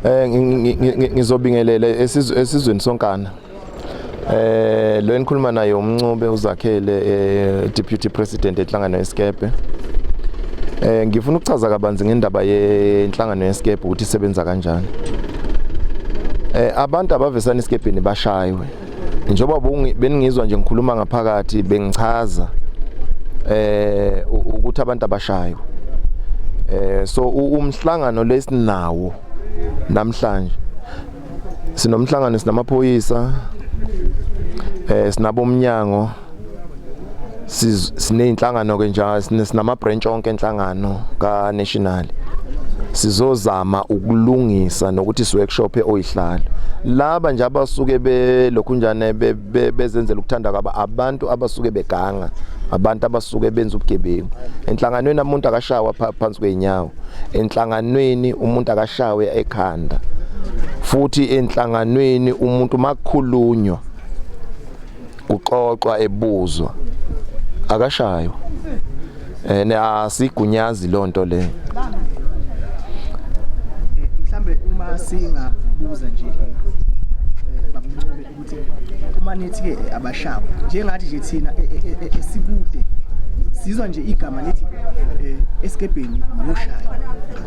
Ngizobingelela esizweni sonkana. Lo enikhuluma naye uMncube uZakhele, Deputy President enhlangano yeSkepe. Ngifuna ukuchaza kabanzi ngendaba yenhlangano yeSkepe ukuthi isebenza kanjani. Abantu abavesana isikebheni bashaywe. Njengoba beningizwa nje ngikhuluma ngaphakathi, bengichaza ukuthi abantu abashaywe. So umhlangano lesinawo namhlanje, sinomhlangano, sinamaphoyisa, sinabo umnyango, sineyinhlangano ke nje, sinama branch onke enhlangano ka national. Sizozama ukulungisa nokuthi si-workshop oyihlalo laba nje abasuke belokhunjane bezenzela ukuthanda kwabo, abantu abasuke beganga, abantu abasuke benza ubugebengu. Enhlanganweni umuntu akashawa phansi kweenyawo, enhlanganweni umuntu akashawe ekhanda, futhi enhlanganweni umuntu makukhulunywa, kuxoxwa, ebuzwa, akashaywa. Ene asigunyazi lonto le. Mhlambe uma singabuza nje, babuNcube, ukuthi uma nithi ke abashawa, njengathi nje thina esikude sizwa nje igama lithi esikebheni ngoshaya,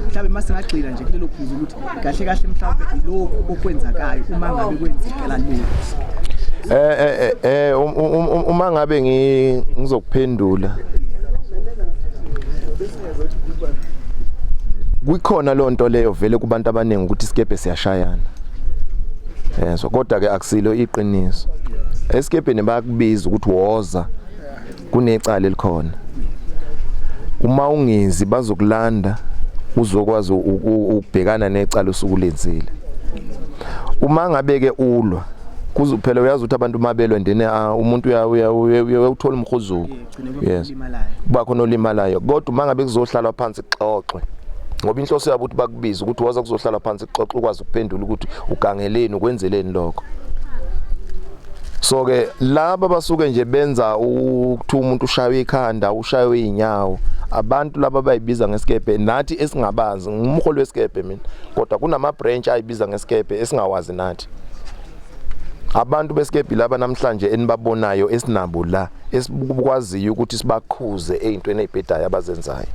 mhlawumbe uma singagxila nje kulelo phuzu ukuthi kahle kahle mhlawumbe ilokhu okwenzakayo uma ngabe kwenzekela lokhu. Uma ngabe ngizokuphendula, kukhona lonto leyo vele kubantu abaningi ukuthi isikebhe siyashayana, yezwa, kodwa ke akusilo iqiniso. Esikebheni bayakubiza ukuthi woza, kunecala elikhona. Uma ungezi, bazokulanda, uzokwazi ukubhekana necala osukulenzile. Uma ngabe ke ulwa, kuze phela uyazi ukuthi abantu mabelwe ndene, umuntu uyawuthola umhuzuko, yes, kuba khona olimalayo. Kodwa uma ngabe kuzohlalwa phansi kuxoxwe, ngoba inhloso yabo ukuthi bakubize ukuthi waza kuzohlala phansi kuxoxe, ukwazi ukuphendula ukuthi ugangeleni, ukwenzeleni lokho. So ke laba basuke nje benza ukuthi umuntu ushaywe ikhanda, ushaywe inyawo, abantu laba bayibiza ngesikepe nathi esingabazi. Ngumholi wesikepe mina, kodwa kunama branch ayibiza ngesikepe esingawazi nathi. Abantu besikepe laba namhlanje enibabonayo esinabo la, esikwaziyo ukuthi sibakhuze ezintweni ezibhedayo abazenzayo.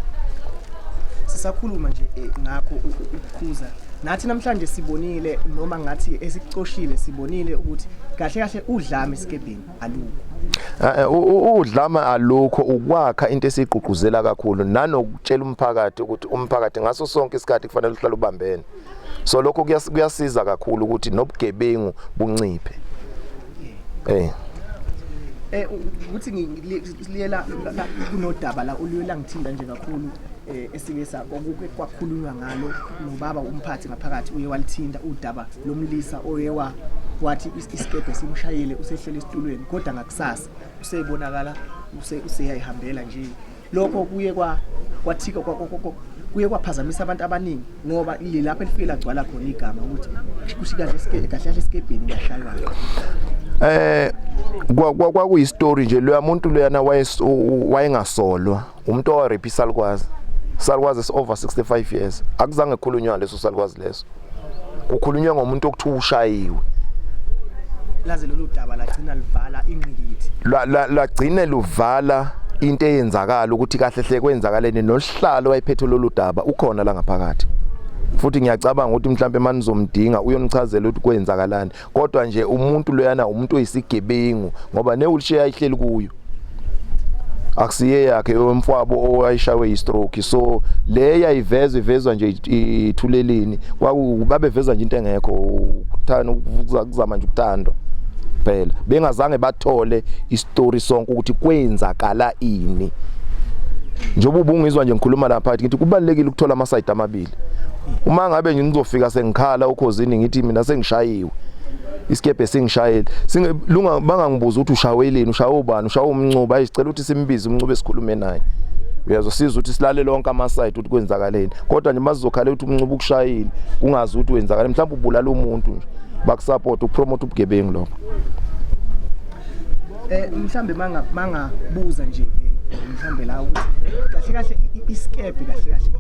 Sisakhuluma nje ngakho ukukhuza, nathi namhlanje sibonile, noma ngathi esikucoshile, sibonile ukuthi kahle kahle udlame esikebheni alukho. Udlama alukho. Ukwakha into esiyigqugquzela kakhulu nanokutshela umphakathi ukuthi umphakathi ngaso sonke isikhathi kufanele uhlale ubambene. So lokho kuyasiza kakhulu ukuthi nobugebengu bunciphe. Ukuthi ngiliyela kunodaba la oluye langithinta nje kakhulu, esike okuke kwakhulunywa ngalo nobaba umphathi ngaphakathi, uye walithinta udaba lomlisa oye wathi isikebhe simshayile, usehlele esitulweni, kodwa ngakusasa usebonakala useyayihambela nje. Lokho kuye kwathika kuye kwaphazamisa abantu abaningi, ngoba lilapho elifike lagcwala khona igama ukuthi kusho kahle kahle kahle esikebheni kuyashaywa. Kwakuyi story nje loya muntu loyana wayengasolwa, umuntu owa-rape isalukwazi, salukwazi is over 65 years. Akuzange kukhulunywa leso salukwazi leso, kukhulunywa ngomuntu okuthiwa ushayiwe. Laze lolu daba lagcina livala ingqikithi. Lwagcine luvala into eyenzakala ukuthi kahle hle kwenzakaleni. Nosihlalo wayephethe lolu daba ukhona la ngaphakathi futhi ngiyacabanga ukuthi mhlambe manizomdinga uyonichazela ukuthi kwenzakalani. Kodwa nje umuntu loyana umuntu oyisigebengu, ngoba ne-wheelchair ayihleli kuyo akusiye yakhe, umfowabo owayishawe yi-stroke. So le yayivezwa ivezwa nje ithulelini, kwaku babeveza nje into engekho, ukuthanda ukuzama nje ukuthandwa phela, bengazange bathole istory sonke ukuthi kwenzakala ini. Njengoba ubungizwa nje ngikhuluma lapha ngithi kubalekile ukuthola ama side amabili. Uma ngabe nje ngizofika sengikhala ukhozini ngithi mina sengishayiwe, isikebhe singishayele, lunga bangangibuza ukuthi ushaweleni, ushawe ubani, ushawe uMncube, ayisicela ukuthi simbize uMncube, sikhulume naye, uyazosiza ukuthi silale lonke ama side ukuthi kwenzakaleni. Kodwa nje mazizokhala ukuthi uMncube ukushayile, ungazi ukuthi wenzakale, mhlawumbe ubulala umuntu nje, bakusupport upromote ubugebengu lokho. Mhlambe mangabuza nje mhlambe la ukuthi kahle kahle isikebhe kahle kahle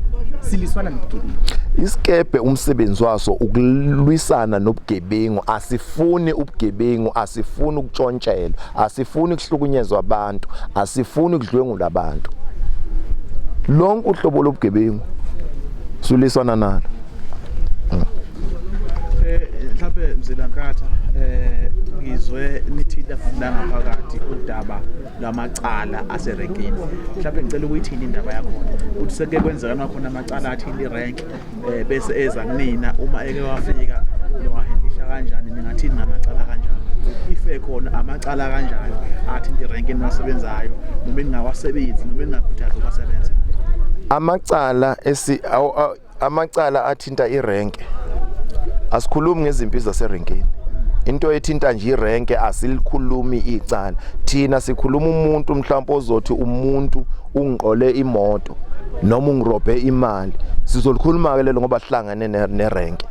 siliswana nobugebengu. Isikebhe umsebenzi waso ukulwisana nobugebengu, asifuni ubugebengu, asifuni ukutshontshelwa, asifuni ukuhlukunyezwa abantu, asifuni ukudlwengula abantu. Lonke uhlobo lobugebengu suliswana nalo. Mhlawumbe Mzilankatha, ngizwe nithinta futhi la ngaphakathi udaba lwamacala aserenkini. Mhlawumbe ngicela ukuyithini indaba yakhona, ukuthi seke kwenzeka nakhona amacala athinta irenk, bese eza kunina, uma eke wafika niwahandlisha kanjani, ningathini ngamacala kanjani, if ekhona amacala kanjani athinta irenk eniwasebenzayo noma eningawasebenzi noma eningakhuthazi ukuwasebenza? Amacala esi amacala athinta irenke, asikhulumi ngezimpi zaserenkeni. Into ethinta nje irenke asilikhulumi icala. Thina sikhuluma umuntu mhlawumbe ozothi umuntu ungiqole imoto noma ungirobhe imali, sizolikhuluma ke lelo ngoba sihlangane nerenke.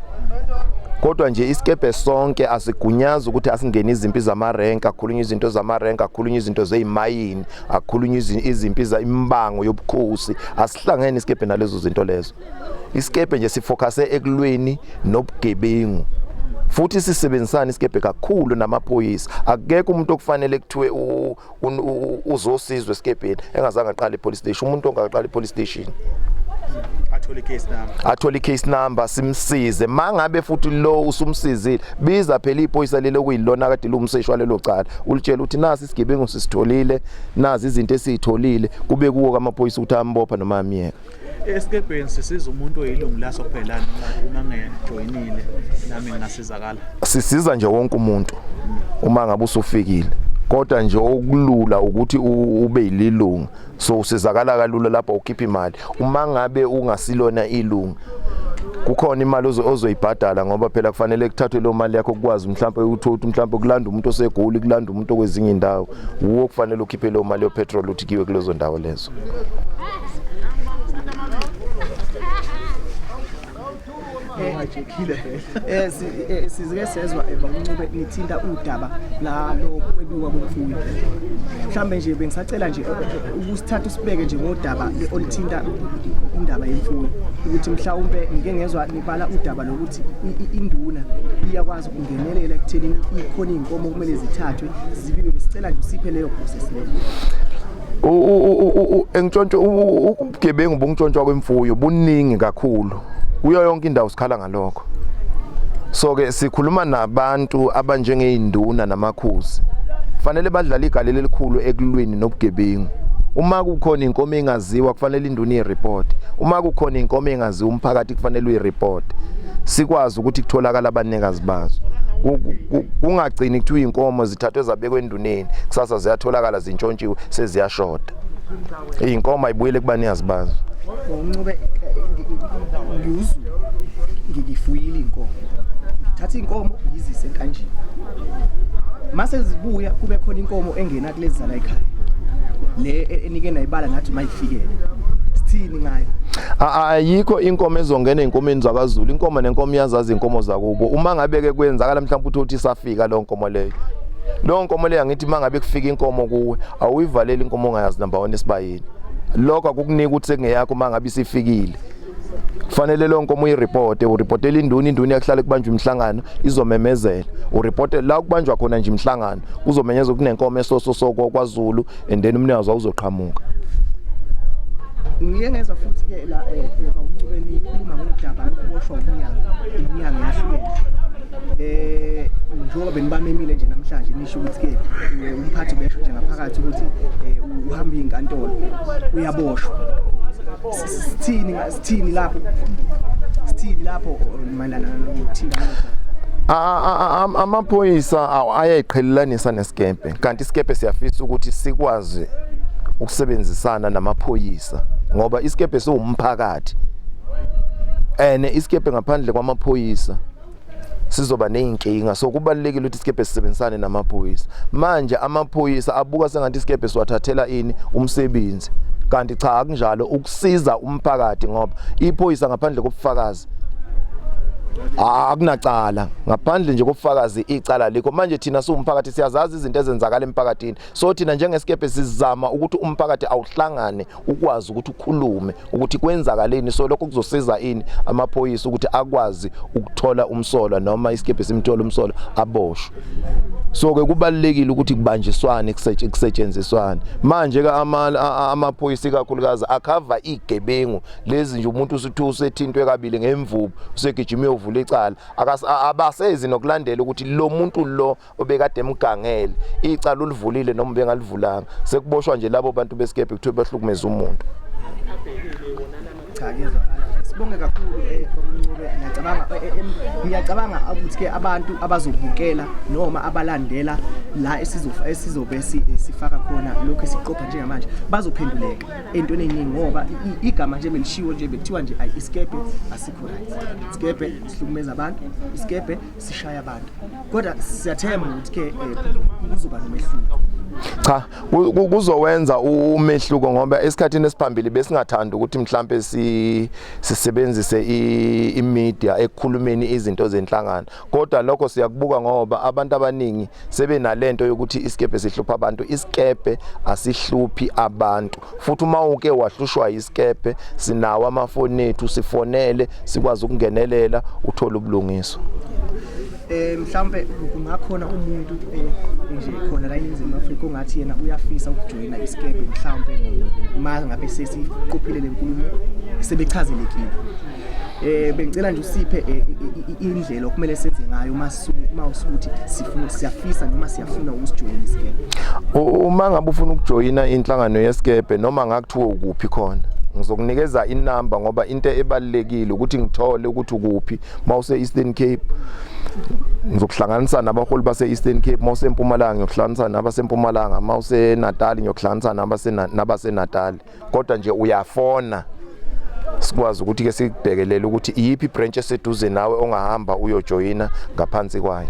Kodwa nje isikebhe sonke asigunyazi ukuthi asingene izimpi zamarenke, akhulunywa izinto zamarenke, akhulunywa izinto zeyimayini, akhulunywa izimpi za imibango yobukhosi. Asihlangene isikebhe nalezo zinto lezo. Isikebhe nje sifocuse ekulweni nobugebengu, futhi sisebenzisana isikebhe kakhulu namaphoyisa. Akekho umuntu okufanele kuthiwe uzosizwa esikebheni engazange aqale epolice station. Umuntu ongaqala epolice station athole case number, athole case number, simsize. Mangabe futhi lo usumsizile, biza phela iphoyisa lelo kuyilona kade lumseshwa lelo cala, ulitshela ukuthi nasi isigebengu sisitholile, nazi izinto esizitholile, kube kuwo kamaphoyisa ukuthi ambopha noma amyeka. Esikebheni sisiza umuntu oyilungu laso kuphela noma uma ngijoyinile nami ngingasizakala? Sisiza nje wonke umuntu uma ngabe usufikile, kodwa nje okulula ukuthi ube yililunga, so usizakala kalula lapho ukhipha imali. Uma ngabe ungasilona ilunga, kukhona imali ozoyibhadala, ngoba phela kufanele kuthathwe leyo mali yakho kukwazi mhlawumbe ukuthi mhlawumbe kulanda umuntu osegoli, kulanda umuntu okwezinye indawo, wuwo kufanele ukhiphe leyo mali yopetrol ukuthi kiwe kulezo ndawo lezo. Sizike sezwa baba uNcube nithinta udaba la lokwebiwa kwemfuyo. Mhlambe nje bengisacela nje ukusithatha usibeke nje ngodaba oluthinta indaba yemfuyo, ukuthi mhlawumbe ngike ngezwa nibala udaba lokuthi induna iyakwazi ukungenelela ekuthenini ikhona iy'nkomo kumele zithathwe zibiwe. Besicela nje usiphe leyo process leyo. Engitshontsho ubugebengu buntshontshwa kwemfuyo buningi kakhulu kuyo yonke indawo, sikhala ngalokho. So ke sikhuluma nabantu abanjengeyinduna namakhosi, fanele badlale igalelo elikhulu ekulweni nobugebengu. Uma kukhona inkomo engaziwa, kufanele induna ireport. Uma kukhona inkomo engaziwa, umphakathi kufanele uyireport, sikwazi ukuthi kutholakala abanikazi bazo. Kungagcini kuthiwa inkomo zithathwe zabekwa enduneni, kusasa ziyatholakala zintshontshiwe, seziyashoda. Iy'nkomo ayibuyele kubanikazi bazo. UNcube, ngiwuZulu, ngikifuyile iy'nkomo, ngithatha iy'nkomo ngizise enkanjini, mase zibuya kube khona inkomo engena kulezi zala ekhaya le enike nayibala nathi mayifikele, sithini ngayo? Ayikho inkomo ezongena ey'nkomeni zakwaZulu. Inkomo nenkomo iyazazi inkomo zakubo. Uma ngabe-ke kwenzakala mhlawumbe uthi isafika leyo nkomo leyo, leyo nkomo leyo, angithi uma ngabe kufika inkomo kuwe, awuyivaleli inkomo ongayazi number 1 esibayeni. Lokho akukunika ukuthi sekungeyakho. Uma ngabe isifikile, kufanele leyo nkomo uyiripote, uripotele induna. Induna iyakuhlala kubanjwa imihlangano, izomemezela, uripote la kubanjwa khona nje imihlangano, kuzomenyezwa kunenkomo esoso soko kwaZulu, and then umnikazi awuzoqhamuka. Ngike ngezwa futhi-ke la baba uNcube nikhuluma ngodaba lokuboshwa umnyango, iminyango yahlukene, njengoba benibamemile nje namhlanje, nisho ukuthi-ke umphathi ubesho nje ngaphakathi ukuthi uhamba iy'nkantolo, uyaboshwa. Sithini lapho, sithini lapho mayelana nokuthinta? Amaphoyisa ayayiqhelelanisa nesikebhe, kanti isikebhe siyafisa ukuthi sikwazi ukusebenzisana namaphoyisa, ngoba isikebhe siwumphakathi, ene isikebhe ngaphandle kwamaphoyisa sizoba neyinkinga. So kubalulekile ukuthi isikebhe sisebenzisane namaphoyisa. Manje amaphoyisa abuka sengathi isikebhe siwathathela ini umsebenzi, kanti cha, akunjalo, ukusiza umphakathi, ngoba iphoyisa ngaphandle kobufakazi Akunacala ngaphandle nje kobufakazi, icala likho. Manje thina siwumphakathi siyazazi izinto ezenzakala emphakathini, so thina njengesikebhe sizama ukuthi umphakathi awuhlangane, ukwazi ukuthi ukhulume ukuthi kwenzakaleni. So lokho kuzosiza ini amaphoyisa ukuthi akwazi ukuthola umsolwa noma isikebhe simthola umsolwa, aboshwe. So ke kubalulekile ukuthi kubanjiswane, kusetshenziswane. Manje ke amaphoyisa ikakhulukazi akhava igebengu lezi nje. Umuntu usuthi usethintwe kabili ngemvubu, usegijima uyovula icala. Abasezi nokulandela ukuthi lo muntu lo obekade emgangele icala ulivulile noma bengalivulanga. Sekuboshwa nje labo bantu besikebhe, kuthiwe bahlukumeza umuntu. Cha, kuyezwakala. Sibonge kakhulu, baba uNcube. Ngiyacabanga ukuthi ke abantu abazobukela noma abalandela la esizobe sifaka khona lokho esiqopha njengamanje bazophenduleka entweni eningi, ngoba igama nje belishiwo nje, bekuthiwa nje ayi, isikebhe asikho right, isikebhe sihlukumeza abantu, isikebhe sishaya abantu, kodwa siyathemba ukuthi ke kuzoba nomehluko. Cha, kuzowenza umehluko, ngoba esikhathini esiphambili besingathanda ukuthi mhlambe sisebenzise i-media ekukhulumeni izinto zenhlangano, kodwa lokho siyakubuka ngoba abantu abaningi sebenalento yokuthi isikebhe sihlupha abantu. Isikebhe asihluphi abantu, futhi uma uke wahlushwa isikebhe, sinawo amafoni ethu, sifonele, sikwazi ukungenelela, uthole ubulungiswa. Mhlawumbe kungakhona umuntu nje khona la eNingizimu Afrika ongathi yena uyafisa ukujoyina isikebhe, mhlawumbe uma ngabe sesiqophile lenkulumo, sebechazelekile. Bengicela nje usiphe indlela okumele senze ngayo uma usukuthi sifuna, siyafisa noma siyafuna ukusijoyina isikebhe. Uma ngabe ufuna ukujoyina inhlangano yesikebhe, noma ngakuthiwa ukuphi khona, ngizokunikeza inamba, ngoba into ebalulekile ukuthi ngithole ukuthi ukuphi. Mawuse Eastern Cape, ngizokuhlanganisa nabaholi base Eastern Cape. Mawuse Mpumalanga, ngiyokuhlanganisa nabasempumalanga. Mawuse Natal, ngiyokuhlanganisa nabase Natal. Kodwa nje uyafona, sikwazi ukuthi ke sikubhekelele ukuthi iyiphi branch eseduze nawe ongahamba uyojoyina ngaphansi kwayo.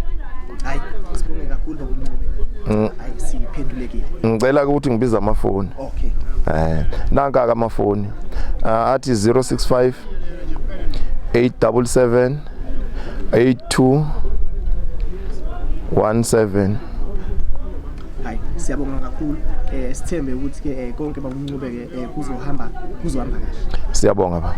Hayi, sibonge kakhulu, baba uNcube. Hayi, siphendulekile. Ngicela ukuthi ngibize amafoni. Okay. Nanka ke amafoni. Athi 065 877 82 17. Hayi, siyabonga kakhulu. Sithembe ukuthi ke konke, baba uNcube, ke kuzohamba kahle. Siyabonga ba.